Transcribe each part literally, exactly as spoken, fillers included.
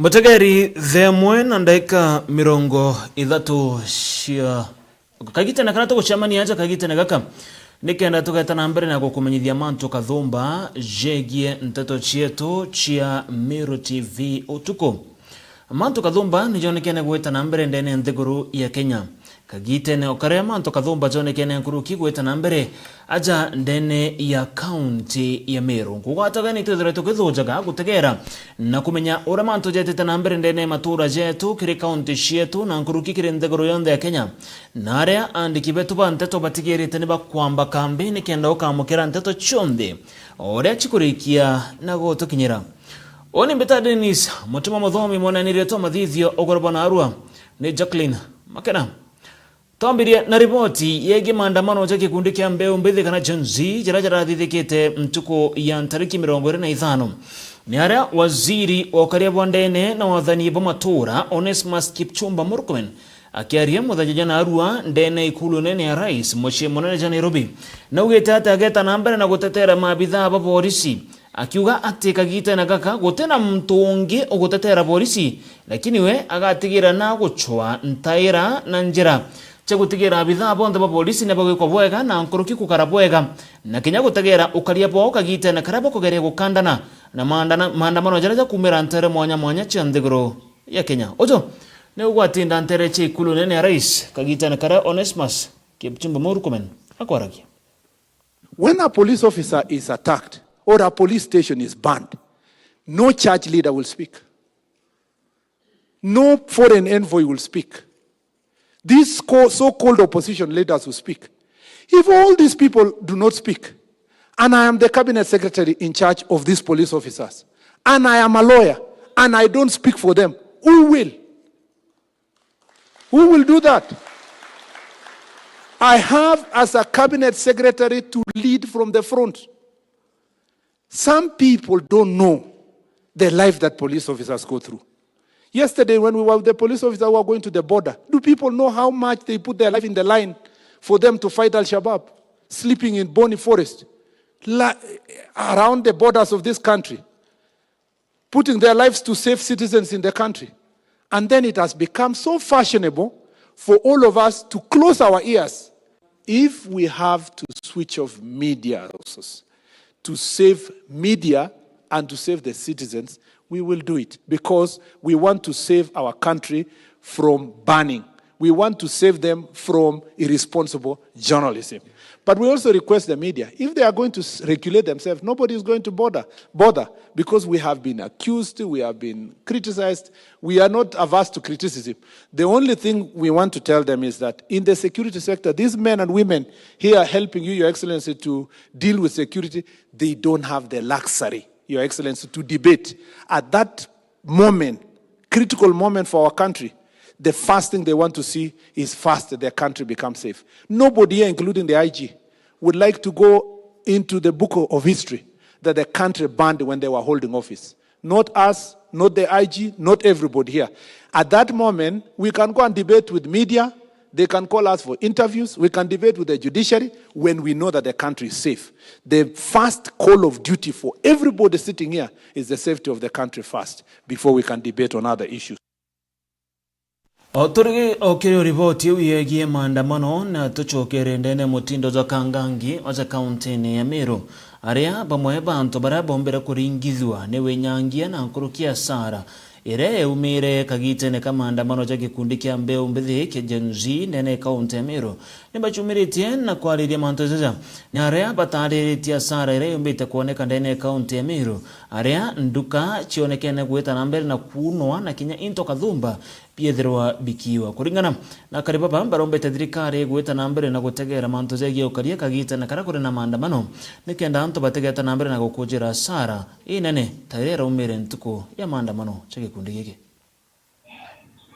Utegeri, thaa imwe na ndagika mirongo ithatu cia kagitene karia tugucemania aja kagitene gaka, nikenda tugeta na mbere na gukumenyithia mantu kathumba jegie nteto cietu cia Meru T V utuku. Mantu kathumba nijonekene gwita na mbere ndene ya nthiguru ya Kenya. Kagitene o karia mantu kathumba jonekene nkuruki gwita na mbere aja ndene ya kaunti ya Meru. Nkugwataga ni twithirwe tukithujaga gutegera na kumenya uria mantu jetite na mbere ndene ya matura jetu kiri kaunti cietu na nkuruki kiri nthiguru yonthe ya Kenya. Na aria andiki betu ba nteto batigirite ni bakwamba kambi nikenda ukamukira nteto cionthe o uria cikurikia na gutukinyira. Uni mbita Dennis Mutuma Muthomi, mwananirie twa mathithio ugoro bwa narua ni Jacqueline Makena. Twambirie na riboti yegie maandamano ja gikundi kia mbeu mbithi kana Gen Z jaria jarathithikite ntuku ya ntariki mirongo iri na ithano. Ni aria waziri wa ukaria bwa ndene na wathani bwa matura, Onesmus Kipchumba Murkomen, akiaria muthenya ja narua ndene ikulu nene ya rais, mucii munene ja Nairobi, naugite ati ageta na mbere na gutetera maabithaa ba borisi, akiuga ati kagitene gaka guti na muntu ungi ugutetera borisi, lakini we agatigira na gucwa ntaira na njira cia gutigira abithaa bonthe ba borisi ni bagwikwa bwega na nkuruki gukara bwega, na kinya gutegera ukaria bwao kagitene karia bakugeria gukandana na maandana-, maandamano jaria jakumira ntere mwanya mwanya cia nthiguru ya Kenya. Uju ni ugwatinda ntere cia ikulu nene ya rais kagitene karia Onesmus Kipchumba Murkomen akwaragia. When a police officer is attacked or a police station is burned, no church leader will speak. No foreign envoy will speak. These co-, so-called opposition leaders will speak. If all these people do not speak, and I am the cabinet secretary in charge of these police officers, and I am a lawyer, and I don't speak for them, who will? Who will do that? I have as a cabinet secretary to lead from the front. Some people don't know the life that police officers go through. Yesterday, when we were with the police officers who are going to the border, do people know how much they put their life in the line for them to fight Al-Shabaab, sleeping in Boni Forest, la-, around the borders of this country, putting their lives to save citizens in the country? And then it has become so fashionable for all of us to close our ears. If we have to switch off media sources to save media and to save the citizens, we will do it because we want to save our country from burning. We want to save them from irresponsible journalism. But we also request the media, if they are going to s-, regulate themselves, nobody is going to bother, bother, because we have been accused, we have been criticized. We are not averse to criticism. The only thing we want to tell them is that in the security sector, these men and women here helping you, Your Excellency, to deal with security, they don't have the luxury, Your Excellency, to debate at that moment, critical moment for our country. The first thing they want to see is first their country become safe. Nobody here, including the I G, would like to go into the book of history that the country burned when they were holding office. Not us, not the I G, not everybody here. At that moment, we can go and debate with media. They can call us for interviews. We can debate with the judiciary when we know that the country is safe. The first call of duty for everybody sitting here is the safety of the country first before we can debate on other issues. O turi o kiri riboti iu yegie maandamano, na tucokere ndene mutindo jwa Kangangi oja kauntini ya Meru, aria bamwe ba antu baria bombire kuringithua ni winyangia na nkuruki ya Sara iria yaumire kagitene ka maandamano ja gikundi kia mbeu mbithi kia Gen Z ndene ya kaunti ya Meru, ni bacumiritie na kwariria mantu jaja. Ni aria batariritie asara iria yumbite kwoneka ndene ya kaunti ya Meru, aria nduka cionekene gwita na mbere na kuunwa na kinya into kathumba biethirwa bikiwa. Kuringana na akari baba, barombete thirikari gwita na mbere na gutegera mantu jegie ukaria kagitene karia kuri na maandamano, nikenda antu batigeta na mbere na gukujira asara inene ta iria iraumire ntuku ya maandamano ja gikundi giki.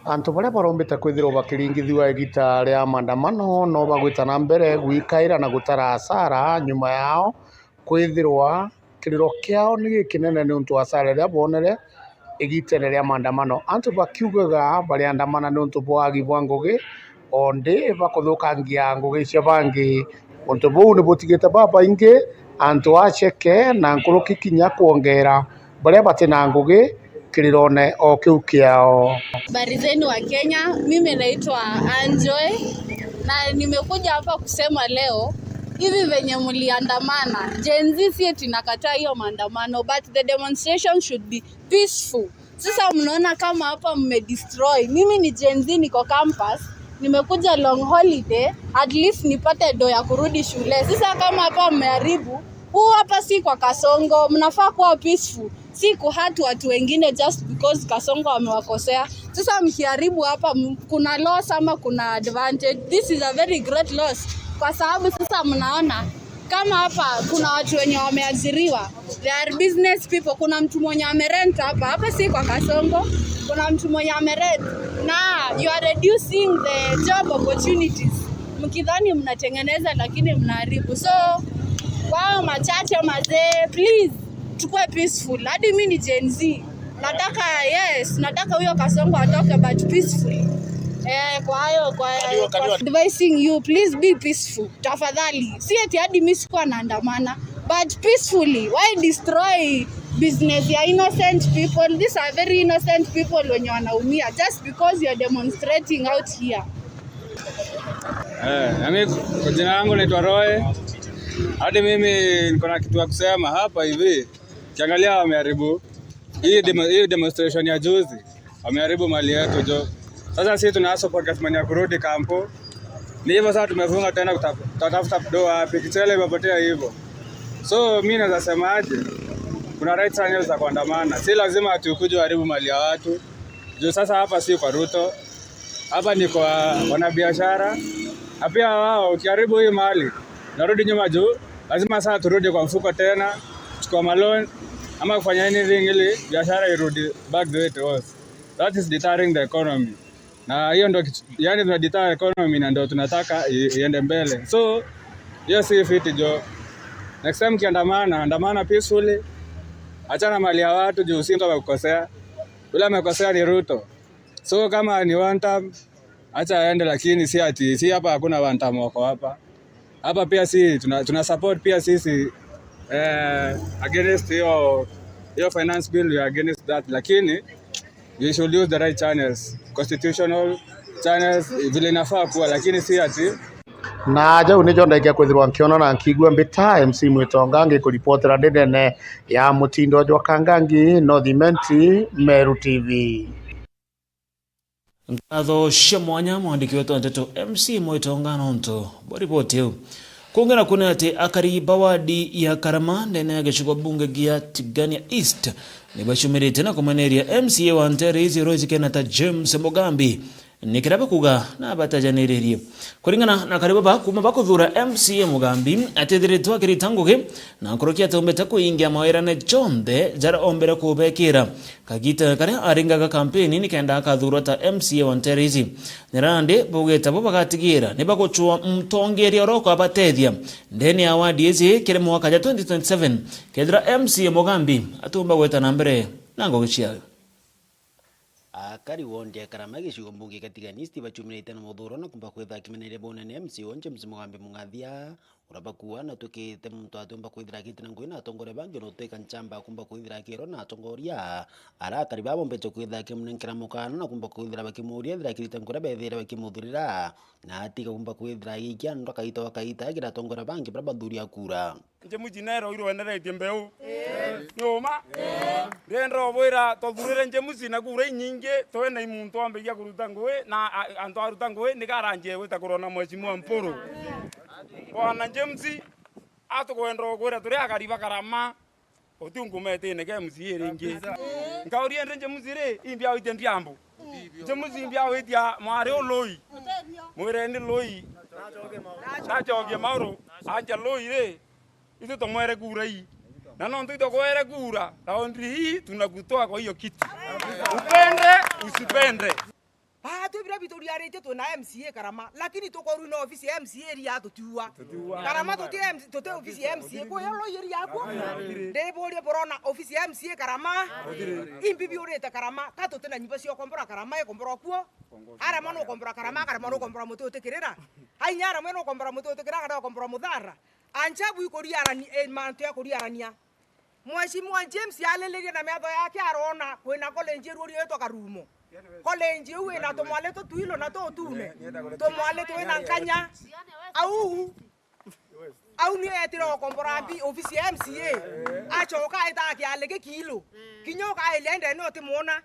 Antu baria barombite kwithirwa bakiringithua igita ria maandamano no bagwita na mbere gwikaira na gutara asara nyuma yao kwithirwa kiriro kiao ni gikinene niuntu wa asara iria boonere igitene ria maandamano. Antu bakiugaga bariandamana niuntu bwa wagi bwa ngugi, o ndi bakuthukangia ngugi cia bangi. Untu buu ni butigite babaingi antu aceke na nkuruki kinya kwongera baria bati na ngugi kiriro ne o kiu kiao. Habari zenu wa Kenya, mimi naitwa Anjoy na nimekuja hapa kusema leo, hivi venye mliandamana, Gen Z si eti nakataa hiyo maandamano, but the demonstration should be peaceful. Sasa mnaona kama hapa mmedestroy. Mimi ni Gen Z, niko campus, nimekuja long holiday, at least nipate do ya kurudi shule. Sasa kama hapa mmeharibu, huu hapa si kwa Kasongo, mnafaa kuwa peaceful, si kuhurt watu wengine just because Kasongo amewakosea. Sasa mkiharibu hapa, m- kuna loss ama kuna advantage? This is a very great loss, kwa sababu sasa mnaona kama hapa kuna watu wenye wameajiriwa, they are business people. Kuna mtu mwenye amerent hapa hapa, si kwa Kasongo, kuna mtu mwenye amerent, na you are reducing the job opportunities, mkidhani mnatengeneza lakini mnaharibu. So kwa hao machache mazee, please tukue peaceful. Hadi mi ni Gen Z, nataka, yes, nataka huyo Kasongo atoke, but peacefully. Eh, kwa hayo kwa, kwa advising you, please be peaceful tafadhali. Si eti hadi mi sikuwa naandamana, but peacefully. Why destroy business ya innocent people? These are very innocent people wenye wanaumia just because you are demonstrating out here. Eh, na mimi kwa jina langu naitwa Roy. Hadi mimi niko na kitu ya kusema hapa hivi. Ukiangalia wameharibu hii demo, hii demonstration ya juzi. Wameharibu mali yetu jo. Sasa sisi tuna support government ya kurudi kampo. Ni hivyo sasa tumefunga tena kuta- tutatafuta do wapi? Kichele imepotea hivyo. So mimi naweza semaje? Kuna right sana za kuandamana. Si lazima ati ukuje uharibu mali ya watu. Juu sasa hapa si kwa Ruto. Hapa ni kwa wanabiashara. Na pia wao ukiharibu hii mali, narudi nyuma juu. Lazima sasa turudi kwa mfuko tena, chukua maloan ama kufanya anything ili biashara irudi back the way it was. That is deterring the economy. Na hiyo ndio kitu- yani tuna deter economy na ndio tunataka i- iende mbele. So hiyo si fiti jo. Next time kiandamana, andamana peacefully. Achana mali ya watu juu si mtu amekukosea. Yule amekosea ni Ruto. So kama ni one term, acha aende, lakini si ati si hapa hakuna one term wako hapa. Hapa pia si tuna, tuna support pia sisi eh, against hiyo hiyo finance bill, we are against that, lakini we should use the right channels, constitutional channels vile inafaa kuwa, lakini si ati Na jau nijo ndaikia kwithirwa nkiona na nkigua mbita M C Mwitonga ngikuripotera ndi ndene ya mutindo jwa Kangangi, North Imenti, Meru T V. Nkatho cia mwanya mwandiki wetu wa nteto M C Mwitonga nontu bwa riboti iu. Kungi na kuni ati akari ba wadi ya Karama ndene ya gicigo bunge gia Tigania East nibacumirite na kumeneria M C A wa ntere ici Rose Kenyatta James Mugambi ni kiria bakuga na batajaniririe. Kuringana na akari baba kuma bakuthura M C A Mugambi atithiritwe akirita ngugi na nkuruki atumbite kuingia mawirane jonthe jaria ombire kubekira. Kagita karia aringaga kampeni nikenda akathurwa ta M C A wa ntere ici. Nirandi baugite bo bagatigira nibagucua mutongeria uria ukabatethia ndene ya wadi ici kiri mwaka ja twenty twenty-seven kethira M C A Mugambi atumba gwita na mbere na ngugi ciawe. Akari wondi ya Karama gicigo mbunge gia Tigania East bacumirite na muthuro na kumba kwitha akimeneria bunene M C A o James Mugambi Mungathia, uria bakuuga na tukite muntu atiumba kwithira akite na ngugi na atongoria bangi ona utwika nchamba akumba kwithira akirwa na atongoria. Ara akari baa bombete kwithira akimunenkera mukana na kumba kwithira bakimuuria ethira akirita nkuria bethire bakimuthurira, na atiga kumba kwithira agiikia ndwa kaita wa kaita akira atongoria bangi baria bathuria kura. James Nero iroeneretie mbeu. Ni uma? Ndenda ubwira twathurire James na kura inyingi, twena imuntu ambiria kuruta ngugi, na a- antu aruta ngugi, niga aranjie gwita kurona Mheshimiwa Mpuru. Bwana James, atukwenda ukwira turi akari ba Karama, uti unkumetine ke M C A ringi. Nkauria ndi James ri, imbi awitie ndiambu. James imbi awitia mwari ului. Mwire ni lui. Nachokie mauru, anja lui ri. Ithu tumwere kura ii. Na nontu ithukwere kura, raundi hii tunakutoa kwa hiyo kiti. Upende, usipende. Ah, twi biria bituriaritie twina M C A Karama, lakini tukorwi na ofisi ya M C A iria tutiua. Karama tuti M C, tuti ofisi ya M C A. Kwi yo loyeri yaku? Ndiburie burona ofisi ya M C A Karama? Imbi biurite Karama, ka tuti na nyumba cia ukombora Karama, ikombora kuo. Arama nukombora Karama, Karama nukombora muti utikirira. Ainya arama nukombora muti utikirira, kana ukombora muthara. Ancha bu ikuriarani, eh, mantu ya kuriarania. Mheshimiwa James alilirie na metho yake arona kwina college iruo riitwa Karumo. College iu ina tumwali tutwilo na tutune. Tumwali twina nkanya. Au, au ni etire ukombora mbi ofisi ya M C A. Acoka aita kiali gikilo. Kinya ukairia ndene utimwona.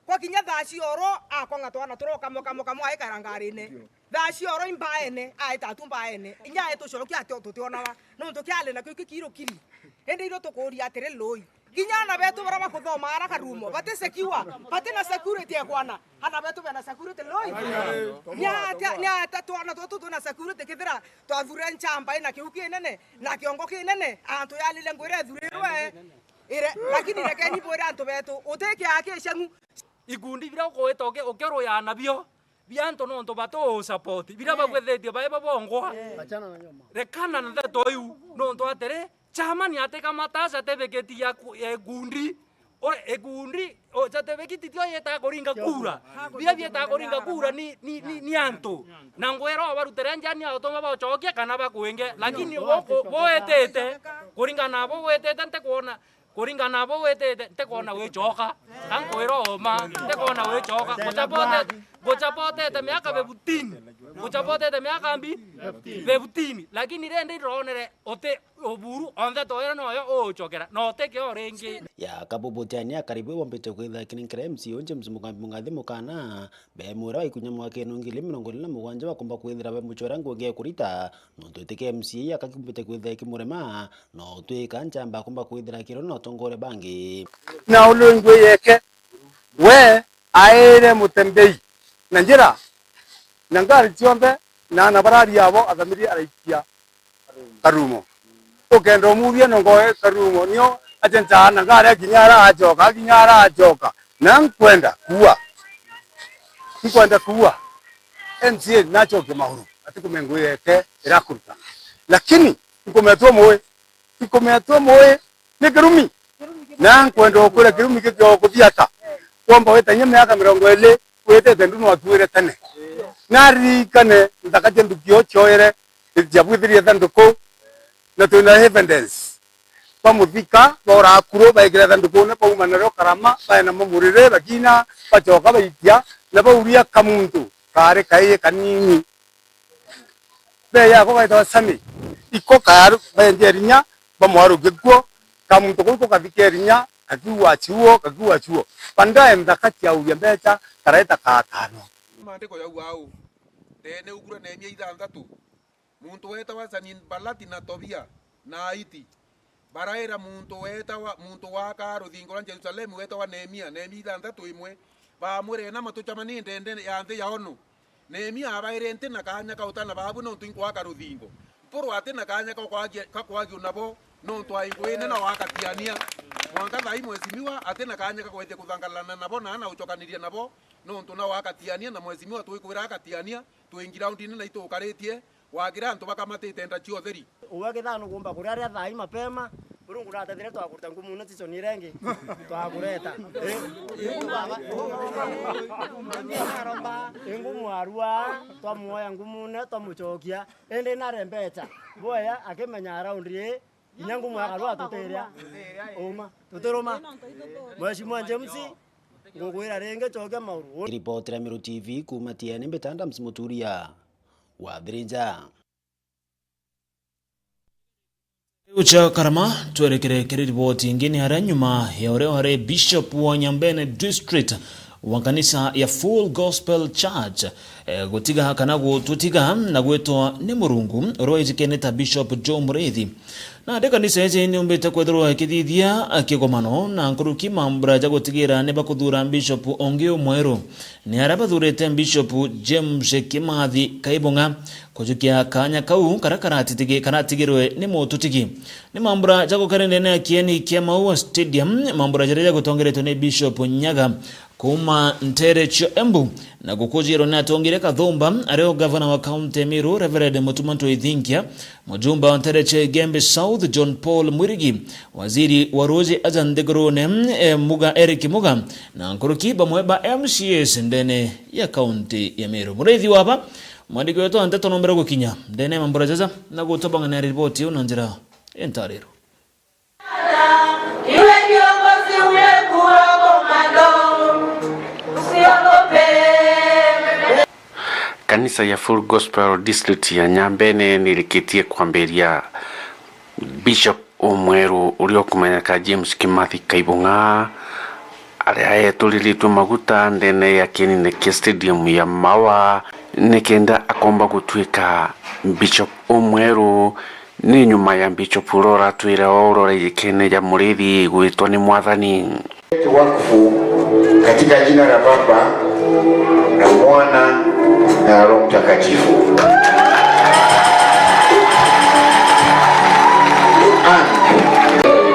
Kwa kinya thaa cioro, akong'a twana turoka moka moka mwaikara ngarine. Thaa cioro imbaene, aita tu mbaene. Inya etucokia ati tutionaga. Nontu kiali nakio kikiro kiri. Indi irio tukuria atiri lui. Kinya ana betu bara bakuthoma ara Karumo, bati secure, bati na security ya kwana. Ana betu bena security lui. Ni ata, ni ata twana tutu twina security kithira twathure nchamba ina kiu kinene, na kiongo kinene, antu yalile ngwire ethurirwe. Ire, lakini rekeni bwire antu betu, uti kiaa kiceng'u. Ikundi biria ukwita uki-, ukiruyana bio, bia antu nontu batu support, biria bagwithitie bai babongwa. Achana na nyuma. Rekana na ndeto iu, nontu atiri, chairman atikamata certificate ya ku-, ya ikundi. Ore ikundi, o, certificate tio yetaga kuringa kura. Biria bietaga kuringa kura ni, ni, ni, ni antu. Na ngwira obarutire njani autuma bacokia kana bakwinge. Lakini bo-, bo-, bwitite, kuringana na bo bwitite, ntikwona, kuringana na bo witite, ntikwona wicoka. Ka nkwira uma, ntikwona wicoka. Nguchapotete, nguchapotete miaka fifteen. Nguchapotete miaka mbi? Fifteen. Lakini rindi ndironere uti uburu, o ndeto ira noyo uucokera, na utikio ringi. Ya Kabubu Tiani akaribu bombite kwithira kininkira M C A James Mugambi Mungathi mukana, bemwira waikunya mwakene ngiri mirongo iri na mugwanja bakumba kwithira bemuchwera ngugi ya kurita, nontu itike M C A akakimbite kwithira ikimurema, no utwika nchamba akumba kwithira kiro na utongoria bangi. Na ulu ngwi yeke, we aire mutembei na njira, na ngari cionthe, na ana barari abo athamirie araikia Karumo. Ukenda umuthia nongo e Karumo, nio ache nchana ngari akinya ara acoka, akinya ara acoka. Na nkwenda kuua. Nkwenda kuua. M C A nachoke mauru. Ati kumengo yeke irakuruta. Lakini nkumetwa mwe. Nkumetwa mwe. Ni kirumi. Na nkwenda ukwira kirumi kikio kuthiata. Kwamba wetanya miaka mirongo iri, wetete ndu no atuire tene. Naririkane nthaka cia nduki o cioere, ciabwithirie thanduku, na twina evidence. Bamuthika, baura akuru, baikira thandukune, bauma nario Karama, baena mamurire, bakina, bacoka baikia, na bauria kamuntu kaari kaii kanini. Beya ako gaitagwa Sami. Iko kayaru, baendia irinya, bamwarukia kuo, kamuntu kau ko kathika irinya, kakiua chuo, kakiua chuo. Bandae nthaka ciauria mbeca, kareta katano. Maandiko jauga au, tene ukura Nehemia ithanthatu, muntu weetawa Sanbalati na Tobia na Aiti, baraira muntu weetawa, muntu waakaa ruthingo rwa Jerusalemu weetawa Nehemia, Nehemia ithanthatu imwe, baamwira, "Inama tucemanie ndende ya nthi ya ono." Nehemia abaire, "Nti na kaanya ka utana baabu nontu inkwaka ruthingo." Mpuru ati na kaanya ka kwagia, ka kwagiu nabo nontu ai ngwine na wakatiania. Mwanka thaa ii mheshimiwa ati na kaanya ka kwetia kuthangalana nabo na na ucokaniria nabo nontu na wakatiania na mheshimiwa twikwira akatiania, twi groundine na itukaritie, wagira antu bakamatite nda cia utheri. Uwe kithano kuumba kuria aria thaa ii mapema, Murungu natethire twakuruta ngumune season iria ingi, twakureta. Ingu mwarua, twamuoya ngumune, twamucokia. Indi narembecha, boya akimenya around ii, kinya ngumu akarua tutiria. Uma, tutiruma. Mheshimiwa James, ngugwira ringi, cokia mauru. Ripoti ria Meru T V kuuma Tiene, mbita Adams Muturia wa Thirinja. Riu cha Karama, twerekere kiri riboti ingi. Ni aria nyuma ya uria wari Bishop wa Nyambene District wa kanisa ya Full Gospel Church, eh, gutiga kana gututiga na gwitwa ni Murungu, uria waijikene ta Bishop Joe Muriithi. Nandi kanisa iji niumbite kwithirwa ikithithia kigomano na nkuruki mambura ja gutigira ni bakuthuura Bishop ungi umweru. Ni aria bathuurite Bishop James Kimathi Kaibung'a kujukia kaanya kau karia karatitigi-, karatigirwe ni mututigi. Ni mambura ja gukari ndene ya kieni kia Maua Stadium, mambura jaria jagutongeretwe ni Bishop Nyaga kuuma ntere cio Embu, na gukujirwa ni atongeria Kathumba, ario gavana wa kaunti ya Meru, Reverend Mutuma Ntwithinkia, mujumba wa ntere cia Igembe South, John Paul Mwirigi, waziri wa ruuji aja nthigurune, eh, Muga, Eric Muga, na nkuruki bamwe ba M C As ndene ya kaunti ya Meru. Muriithi waba, mwandiki wetu wa nteto nombere gukinya ndene ya mambura jaja na gutubang'ania riboti iu na njira intariro. Kanisa ya Full Gospel District ya Nyambene nirikitie kwambiria Bishop umweru uria ukumenyeka James Kimathi Kaibung'a, aria eturiritue maguta ndene ya kinine kia stadium ya Maua, nikenda akomba gutuika Bishop umweru. Ni nyuma ya Bishop uria uratwire o urora ijikene ja murithi gwitwa ni Mwathani. Wakfu katika jina la Baba na Mwana na Roho Mtakatifu. And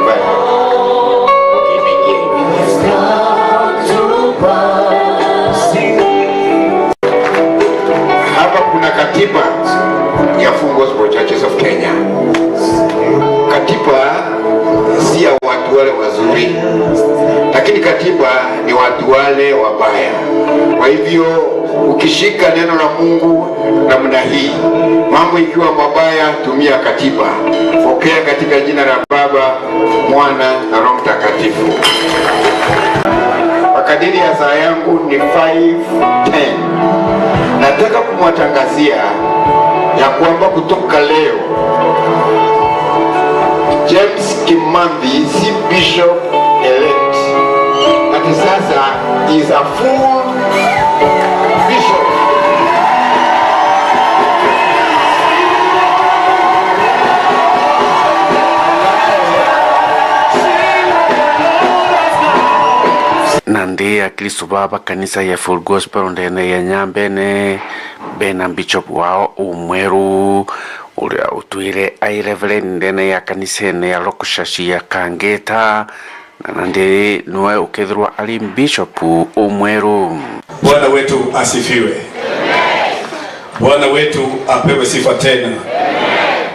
hapa kuna katiba ya Full Gospel Churches of Kenya. Katiba si ya watu wale wazuri, lakini katiba ni watu wale wabaya. Kwa hivyo, ukishika neno la Mungu namna hii, mambo ikiwa mabaya, tumia katiba. Pokea katika jina la Baba, Mwana na Roho Mtakatifu. Makadirio ya saa yangu ni five ten. Nataka kumwatangazia ya kwamba kutoka leo, James Kimathi si bishop elect. Ati sasa is a full bishop. Na ndi Akristo baba kanisa ya Full Gospel ndene ya Nyambene, bena bishop wao umweru, uria utwire ai reverend ndene ya kanisene ya Local Church ya Kangeta, na nandi niwe ukethirwa ari bishop umweru. Bwana wetu asifiwe. Bwana wetu apewe sifa tena.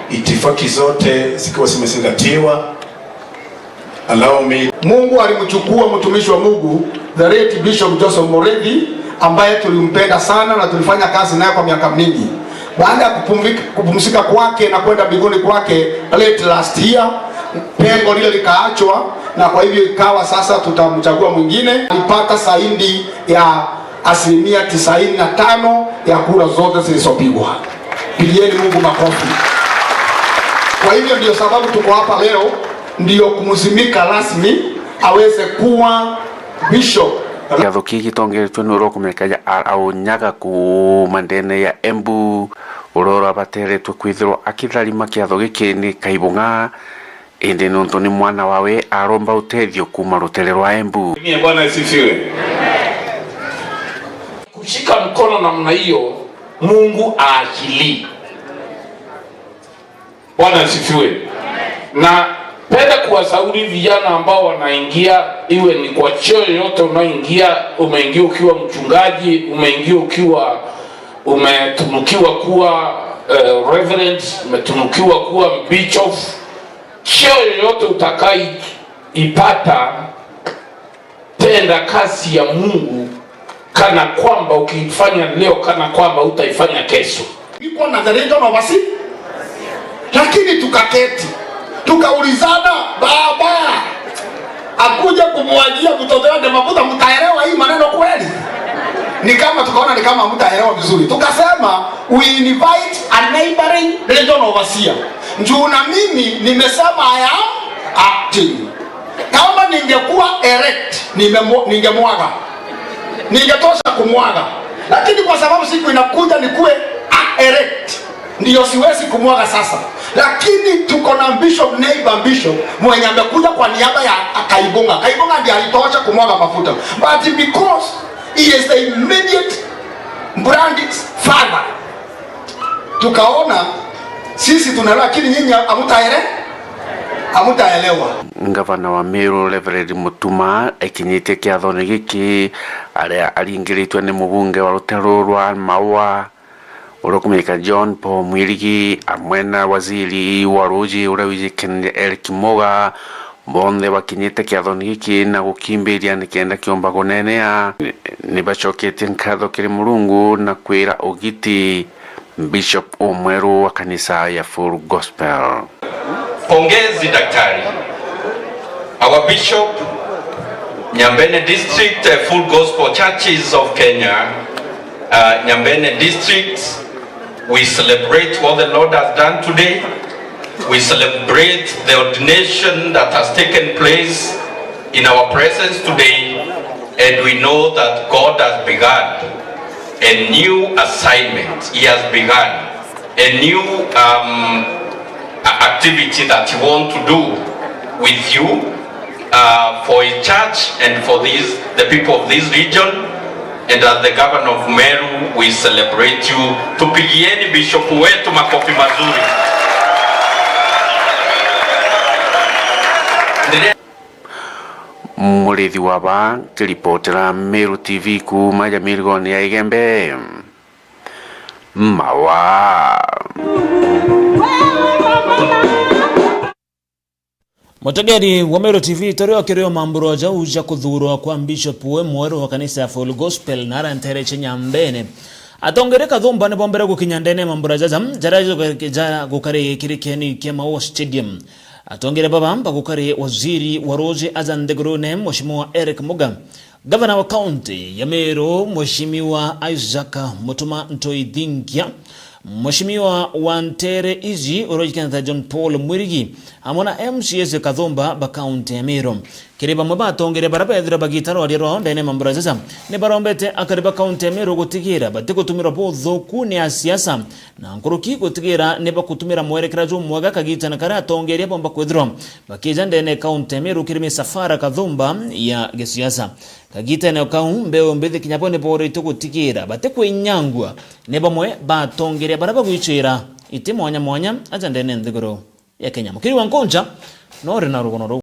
Itifaki zote zikiwa zimezingatiwa, allow me. Mungu alimchukua mtumishi wa Mungu, the late Bishop Joseph Murithi, ambaye tulimpenda sana na tulifanya kazi naye kwa miaka mingi. Baada ya kupumzika, kupumzika kwake na kwenda mbinguni kwake late last year, pengo lile likaachwa, na kwa hivyo ikawa sasa tutamchagua mwingine. Alipata zaidi ya asilimia tisaini na tano ya kura zote zilizopigwa. Pigieni Mungu makofi. Kwa hivyo ndio sababu tuko hapa leo, ndio kumsimika rasmi aweze kuwa bishop. Kiatho kii gitongeretwe ni uria ukumenyeka ja Aunyaga kuuma ndene ya Embu, uria urabateretwe kwithirwa akitharima kiatho giki ni Kaibung'a, indi nontu ni mwana wawe aromba utethio kuuma rutere rwa Embu. Mie, Bwana asifiwe. Kushika mkono namna hiyo, Mungu aachilii. Bwana asifiwe. Napenda kuwashauri vijana ambao wanaingia, iwe ni kwa cheo yoyote unaoingia, umeingia ukiwa mchungaji, umeingia ukiwa, umetunukiwa kuwa, eh, reverend, umetunukiwa kuwa bishop, cheo yoyote utakayoipata, tenda kazi ya Mungu kana kwamba ukiifanya leo, kana kwamba utaifanya kesho. Nilikuwa na the region overseas, lakini tukaketi, tukaulizana, baba akuje kumwagia mtoto wake mafuta, mtaelewa hii maneno kweli? Ni kama tukaona ni kama hamtaelewa vizuri, tukasema we invite a neighboring region overseer, juu na mimi nimesema I am acting. Kama ningekuwa erect, nimemo-, ningemwaga. Ningetosha kumwaga. Lakini kwa sababu siku inakuja nikuwe a-, erect, ndio siwezi kumwaga sasa. Lakini tuko na bishop, neighbor bishop, mwenye amekuja kwa niaba ya Kaibung'a. Kaibung'a ndiye alitosha kumwaga mafuta. But because he is the immediate brand's father, tukaona sisi tunaelewa, lakini nyinyi hamutaele-, hamutaelewa. Ngavana wa Meru, Reverend Mutuma, ekinyitie kiathone giki, aria aringiritwe ni mubunge wa ruteru rwa Maua, uria ukumenyeka John Paul Mwirigi, amwe na waziri wa ruuji uria wijikene Eric Muga, bonthe bakinyite kiathone giki na gukimbiria nikenda kiomba kunenea. Ni, nibacoketie nkatho kiri Murungu na kwira ugiti Bishop umweru wa kanisa ya Full Gospel. Pongezi, Daktari. Our Bishop, Nyambene District, eh, Full Gospel Churches of Kenya, Uh, Nyambene District, we celebrate what the Lord has done today. We celebrate the ordination that has taken place in our presence today, and we know that God has begun a new assignment. He has begun a new, um, a-, activity that He wants to do with you, uh, for His church and for these, the people of this region. And as the governor of Meru, we celebrate you. Tupigieni bishop wetu makofi mazuri. Murithi wa ba, nkiripotera Meru T V kuuma Jamirigoni ya Igembe, Mawa. Mutegeri wa Meru T V, turi o kirio mambura jau ja kuthurwa kwa Bishop we mweru wa kanisa ya Full Gospel na ara ntere cia Nyambene. Atongeria Kathumba ni bombere gukinya ndene ya mambura jaja, jaria ja gukari kiri kieni kia Maua Stadium. Atongeria baba bagukari waziri wa ruuji aja nthigurune, Mheshimiwa Eric Muga, gavana wa kaunti ya Meru, Mheshimiwa Isaac Mutuma Ntoi Thingia, Mheshimiwa wa ntere iji uria ujikene ta John Paul Mwirigi, amwe na M C As Kathumba ba kaunti ya Meru. Kiri bamwe ba atongeria baria beethirwe bagiita rwaria rwao ndene ya mambura jaja, ni barombete akari ba kaunti ya Meru gutigira batigutumirwa buthuku ni asiasa, na nkuruki gutigira ni bakutumira mwerekera jumwega kagiitene karia atongeria bomba kwithirwa bakija ndene ya kaunti ya Meru kiri misafara Kathumba ya gisiasa. Kagiitene o kau, mbeu mbithi kinya bo ni boritwe gutigira batikwinyangua ni bamwe ba atongeria baria bagwicira iti mwanya mwanya aja ndene ya nthiguru ya Kenya. Mukiri wa Nkunja no uri na rugono ruu.